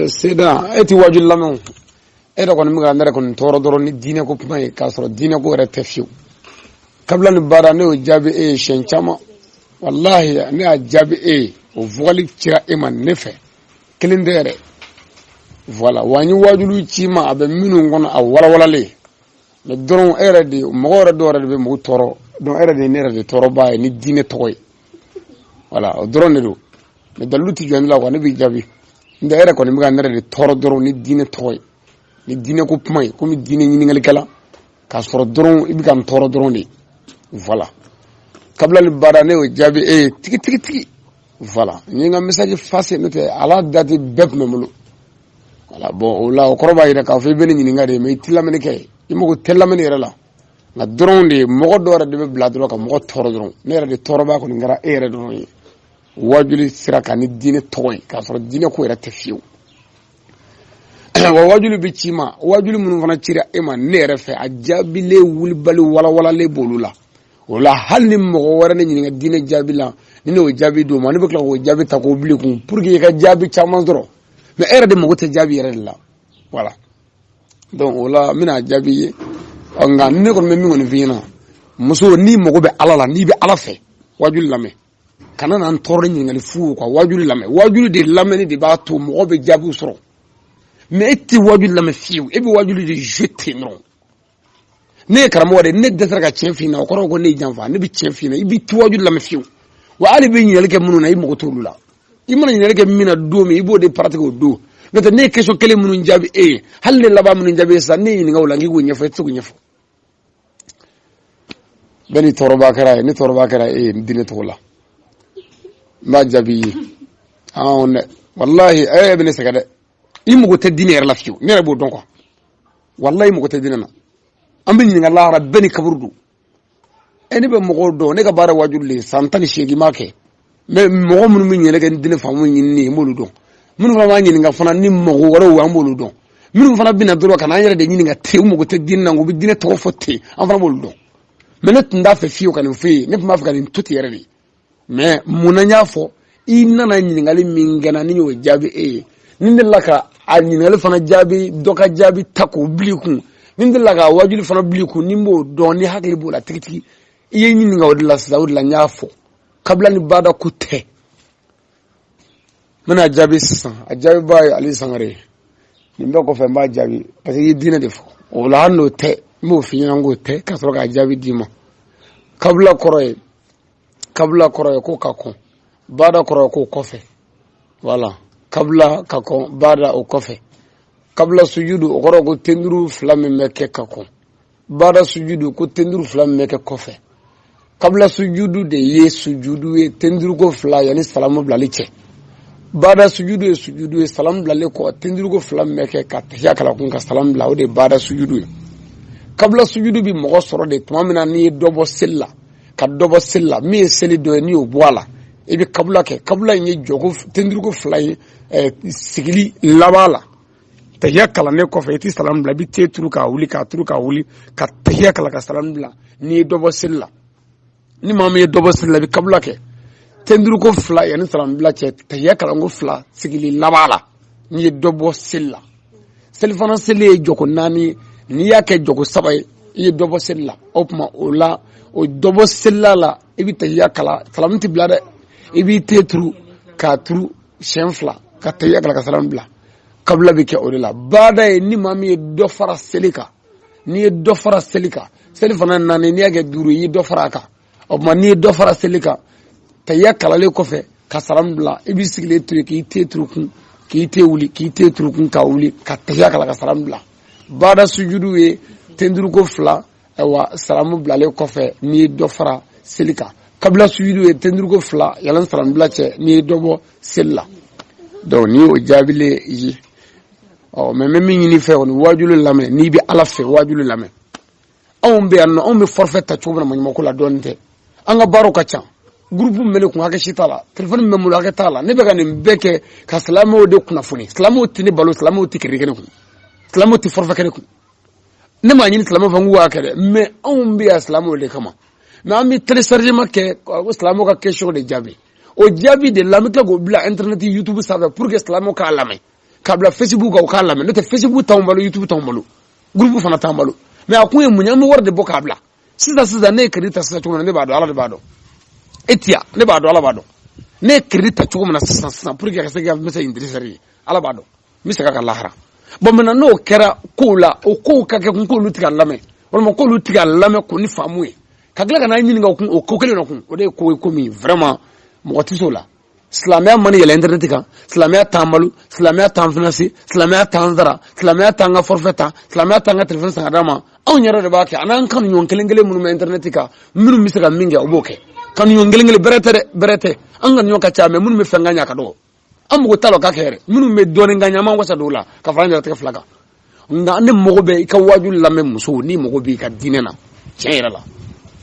Seda, e ti wajuli lamɛn o. E yɛrɛ kɔni bɛ ka ne yɛrɛ kɔni tɔɔrɔ dɔrɔn ni diinɛ ko kuma ye, k'a sɔrɔ diinɛ ko yɛrɛ tɛ fiyewu. Kabila ni baara, ne y'o jaabi e ye siɲɛ caman. Walahi, ne y'a jaabi e ye, o vocal cira e ma ne fɛ, kelen tɛ yɛrɛ. Voilà, wa n ye wajulu ci ma, a bɛ minnu kɔnɔ, a walawalalen. Mais dɔrɔn e yɛrɛ de, mɔgɔ yɛrɛ dɔw yɛrɛ de bɛ mɔgɔw tɔɔrɔ. Donc e yɛrɛ de ye ne yɛrɛ de tɔɔrɔbaa ye ni diinɛ tɔgɔ ye. Voilà, o dɔrɔn de don. Mais dalilu tɛ jɔ ne la quoi, ne b'i jaabi. N tɛ, e yɛrɛ kɔni bɛ ka ne yɛrɛ de tɔɔrɔ dɔrɔn ni diinɛ tɔgɔ ye, ni diinɛ ko kuma ye, komi diinɛ ɲininkalikɛla, k'a sɔrɔ dɔrɔn i bɛ ka n tɔɔrɔ dɔrɔn de. Voilà, kabila ni baara, ne y'o jaabi e ye tigi tigi tigi. Voilà, n ye n ka message effacé, n'o tɛ ala date bɛɛ tun bɛ n bolo. Voilà, bon, o la o kɔrɔ b'a jira k'a fɔ i bɛ ne ɲininka de, mais i tɛ lamɛnni kɛ, i mago tɛ lamɛnni yɛrɛ la. Nka dɔrɔn de, mɔgɔ dɔw yɛrɛ de bɛ bila dɔrɔn ka mɔgɔ tɔɔrɔ dɔrɔn. Ne yɛrɛ de tɔɔrɔbaa kɔni kɛra e yɛrɛ dɔrɔn ye wajuli sira kan ni diinɛ tɔgɔ ye, k'a sɔrɔ diinɛ ko yɛrɛ tɛ fiyewu. Wa wajuli bɛ ci ma, wajuli minnu fana cira e ma ne yɛrɛ fɛ, a jaabilen wulibali walawalalen b'olu la. O la, hali ni mɔgɔ wɛrɛ ne ɲininka diinɛ jaabi la, ni ne y'o jaabi d'o ma, ne bɛ tila k'o jaabi ta k'o bila i kun pour que i ka jaabi caman sɔrɔ. Mais e yɛrɛ de mago tɛ jaabi yɛrɛ de la. Voilà, donc o la n bɛna jaabi ye. Ɔ, nka ne kɔni bɛ min kɔni f'i ɲɛna, muso, n'i mago bɛ Ala la, n'i bɛ Ala fɛ, wajuli lamɛn. Kana na n tɔɔrɔ ni ɲininkali fu quoi. Wajuli lamɛn, wajuli de lamɛnni de b'a to mɔgɔ bɛ jaabiw sɔrɔ. Mais e tɛ wajuli lamɛn fiyewu, e bɛ wajuli de jouer ten dɔrɔn. Ne ye karamɔgɔ de ye, ne dɛsɛra ka tiɲɛ f'i ɲɛna, o kɔrɔ ko ne y'i janfa. Ne bɛ tiɲɛ f'i ɲɛna, i bɛ ti wajuli lamɛn fiyewu. Wa hali bɛ ɲininkali kɛ minnu na, i mago t'olu la. I mana ɲininkali kɛ min na don min, i b'o de pratiquer o don. N'o tɛ, ne ye question kelen minnu jaabi e ye, hali ne laban minnu jaabi sisan, ne ye ɲininka o la, n k'i k'o ɲɛfɔ, i tɛ se k'o ɲɛfɔ. Bɛɛ ni tɔɔrɔba kɛra ye, ne tɔɔrɔba kɛra e ye diinɛ tɔgɔ la. N b'a jaabi i ye awɔ dɛ. Walahi, e bɛ ne sɛgɛn dɛ. I mago tɛ diinɛ yɛrɛ la fiyewu, ne yɛrɛ b'o dɔn quoi. Walahi, i mago tɛ diinɛ na. An bɛ ɲininka lahara, bɛɛ ni kaburu don. E, ne bɛ mɔgɔw dɔn, ne ka baara wajulu de ye, san 18 m'a kɛ. Mais mɔgɔ minnu bɛ ɲininkali kɛ ni diinɛ faamu ɲinini ye, n b'olu dɔn. Minnu fana b'a ɲininka fana ni mɔgɔ wɛrɛw, an b'olu dɔn. Minnu fana bɛna dɔrɔn ka n'an yɛrɛ de ɲininka ten, u mago tɛ diinɛ na, u bɛ diinɛ tɔgɔ fɔ ten, an fana b'olu dɔn. Mais ne tun t'a fɛ fiyewu ka nin f'e ye, ne tun b'a fɛ ka nin to ten yɛrɛ de. Mais mun na n y'a fɔ? I nana ɲininkali min kɛ n na, ni y'o jaabi e ye, ni n delila ka a ɲininkali fana jaabi, dɔ ka jaabi ta k'o bila i kun, ni n delila ka wajuli fana bila i kun, ni n b'o dɔn, ni hakili b'o la tigitigi. I ye ɲininka o de la sisan, o de la n y'a fɔ. Kabila ni bada ko tɛ. N bɛna jaabi sisan, a jaabi ba ye Ali Sangare. Nin bɛɛ kɔfɛ, n b'a jaabi parce que i ye diinɛ de fɔ. O la, hali n'o tɛ, n b'o f'i ɲɛna k'o tɛ, ka sɔrɔ k'a jaabi d'i ma. Kabila kɔrɔ ye, kabila kɔrɔ ye ko ka kɔn, bada kɔrɔ ye ko kɔfɛ. Voilà, kabila ka kɔn, bada o kɔfɛ. Kabila sujudu, o kɔrɔ ko tenduru fila min bɛ kɛ ka kɔn. Bada sujudu, ko tenduru fila min bɛ kɛ kɔfɛ. Kabila sujudu de ye sujudu ye tenduruko fila yanni salamu bilali cɛ. Bada sujudu ye sujudu ye salamu bilalen kɔ, tenduruko fila min bɛ kɛ ka tahiya kala kun ka salamu bila, o de ye bada sujudu ye. Kabila sujudu bi mɔgɔ sɔrɔ de tuma min na n'i ye dɔ bɔ seli la, ka dɔ bɔ seli la min ye seli dɔ ye, n'i y'o bɔ a la, i bɛ kabila kɛ. Kabila in ye jɔko tenduruko fila ye sigili laban la. Tahiya kalannen kɔfɛ, i tɛ salamu bila, i bɛ te turu k'a wuli, k'a turu k'a wuli, ka tahiya kala ka salamu bila. N'i ye dɔ bɔ seli la, ni maa min ye dɔ bɔ seli la, i bɛ kabila kɛ tenduruko fila yanni salamu bila cɛ, tahiya kalanko fila sigili laban la. N'i ye dɔ bɔ seli la, selifana seli ye jɔko naani, n'i y'a kɛ jɔko saba ye, i ye dɔ bɔ seli la. O tuma o la, o dɔ bɔ selila la, i bɛ tahiya kala, salamu tɛ bila dɛ, i b'i te turu k'a turu siɲɛ fila ka tahiya kala ka salamu bila. Kabila bɛ kɛ o de la. Baada ye ni maa min ye dɔ fara seli kan, n'i ye dɔ fara seli kan, seli fana naani, n'i y'a kɛ duuru, i ye dɔ fara a kan. O tuma n'i ye dɔ fara seli kan, tahiya kalalen kɔfɛ ka salamu bila, i b'i sigilen to yen k'i te turu kun, k'i te wuli, k'i te turu kun ka wuli ka tahiya kala ka salamu bila. Baada sujudu ye tenduruko fila, ayiwa, salamu bilalen kɔfɛ n'i ye dɔ fara seli kan. Kabila sujudu ye tenduruko fila yanni salamu bila cɛ, n'i ye dɔ bɔ seli la. Donc ni y'o jaabilen ye. Ɔ, mais n bɛ min ɲini fɛ kɔni, wajulu lamɛn. N'i bɛ Ala fɛ, wajulu lamɛn. Anw bɛ yan nɔ, anw bɛ forfait ta cogo min na maɲumanko la, dɔɔnin tɛ. An ka baaraw ka ca, groupe min bɛ ne kun, hakɛ si t'a la, téléphone min bɛ n bolo, hakɛ t'a la. Ne bɛ ka nin bɛɛ kɛ ka silamɛw de kunnafoni. Silamɛw tɛ ne balo, silamɛw tɛ crédit kɛ ne kun, silamɛw tɛ forfait kɛ ne kun. Ne m'a ɲini silamɛw fɛ n k'u b'a kɛ dɛ, mais anw bɛ yan silamɛw de kama. Mais an bɛ téléchargement kɛ ko silamɛw ka question de jaabi. O jaabi de la, an bɛ tila k'o bila internet, YouTube sanfɛ pour que silamɛw k'a lamɛn. K'a bila Facebook kan, u k'a lamɛn. N'o tɛ, Facebook t'anw balo, YouTube t'anw balo, groupe fana t'an balo. Mais a kun ye mun ye? An bɛ wari de bɔ k'a bila sisan sisan. Ne ye crédit ta sisan cogo min na, ne b'a dɔn, Ala de b'a dɔn. E tiya, ne b'a dɔn, Ala b'a dɔn. Ne ye crédit ta cogo min na sisan sisan pour que ka se ka message in délivrer ye, Ala b'a dɔn. N bɛ segin a kan lahara. Bon, maintenant, n'o kɛra kow la, o kow ka kɛ kun k'olu tɛ ka lamɛn, walima k'olu tɛ ka lamɛn ko ni faamu ye, ka tila ka n'a ɲininka o kun, o ko kelen na kun, o de ye ko ye, ko min vraiment mɔgɔ tɛ se o la. Silamɛya mana yɛlɛ internet kan, silamɛya t'an balo, silamɛya t'an finance, silamɛya t'an sara, silamɛya t'an ka forfait ta, silamɛya t'an ka téléphone san ka d'a ma. Anw yɛrɛ de b'a kɛ, a n'an kanu ɲɔgɔn kelen kelen minnu bɛ internet kan. Minnu bɛ se ka min kɛ, o b'o kɛ. Kanu ɲɔgɔn kelen kelen bɛrɛ tɛ dɛ, bɛrɛ tɛ. An ka ɲɔgɔn ka ca, mais minnu bɛ fɛn ka ɲa ka dɔgɔ, an mago t'a la o ka kɛ yɛrɛ. Minnu bɛ dɔɔnin ka ɲɛ, an b'an wasa don o la ka fara an yɛrɛ tɛgɛ fila kan. Nka ne mago bɛ i ka waaju lamɛn. Musow, n'i mago bɛ i ka diinɛ na tiɲɛ yɛrɛ la,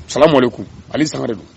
salamu aleykum. Ali Sangare don.